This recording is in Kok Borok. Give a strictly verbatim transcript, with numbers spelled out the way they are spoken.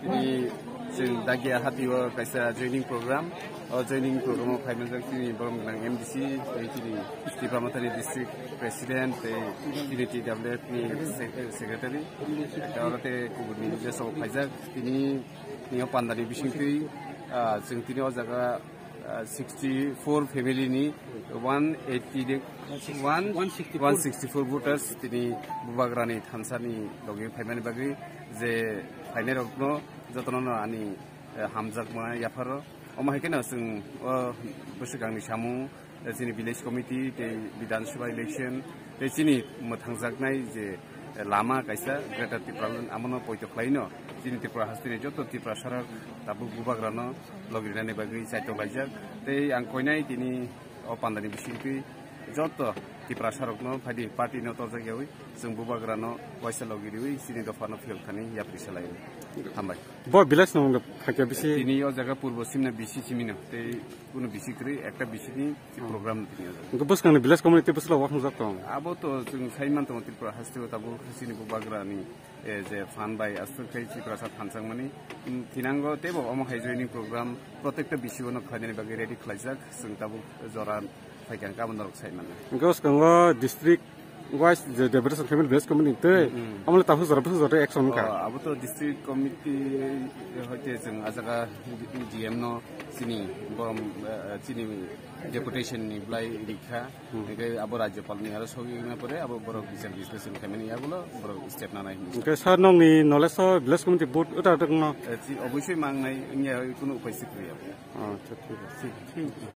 Tini chwng Dagia hati o kaisa joining program. O joining program o phaimajak chini borom gwnang M D C, tei chini Tipra Mothani district president, tei chini T W F ni sec-, secretary. Oro tei kubuni jesok phaijak. Tini ni o pandani bisingtwi, ah, chwng tini o jaga, ah, sixty four family ni one eighty de, one, one sixty four. One sixty four voters tini Bubagrani thansani logi phaimani bagwi je phainairokno jotono no ani, eh, hamjakma yapharo. Omo hai kheno chwng o bwswkangni samung, eh, chini village committee tei Bidhan Sabha election tei chini mwthangjaknai je, eh, lama kaisa Greater Tipraland, amono poito khlaino chini Tripura hasteni joto Tiprasarok tabuk Bubagrano logirinani bagwi chaitok laijak. Tei ang koinai tini o pandani bisingtwi joto Tiprasarokno phaidi party no torjak yawi chwng Bubagrano waisa logiriwi chini dophano phiyok thani yapri salai. Hambai. Bo village no wngkha khe bisi? Tini o jaga purbo simna bisi simino, tei kuno bisi kwrwi, ekta bisi ni program tini o jaga. Hwnkhe bwskangni village committee bwswk wathungjak tong? Abo to chwng sai man tongo Tripura haste o tabuk chini Bubagrani, eh, je phan bai aswk khai Tiprasa phan changmani, mm, thinango teibo omo hai joining program protekta bisi o no khlainani bagwi ready khlaijak, chwng tabuk jora phaikha hwnkhe abo norok sai mano. Hwnkhe bwskango district wise je Debrecen Family Village Committee tei, mm, amole tabuk jora bwswk jora action wngkha. Oh, abo to district committee hoite chwng ah jaga D M no chini borom, eh, chini deputation ni bwlai rikha. Hmm. Hwnkhe abo Rajyapal ni aro sogwi wngna pore abo borok bichar bisleshon khaimani yagulo borok step nanai hinwi. Hwnkhe sir nokni knowledge o village committee vote uta uta wngno? Eh, chi-, obosoi mangnai wngya, kunu upai si kwrwi abo. Oh, acha, thik ase. Thik, thik.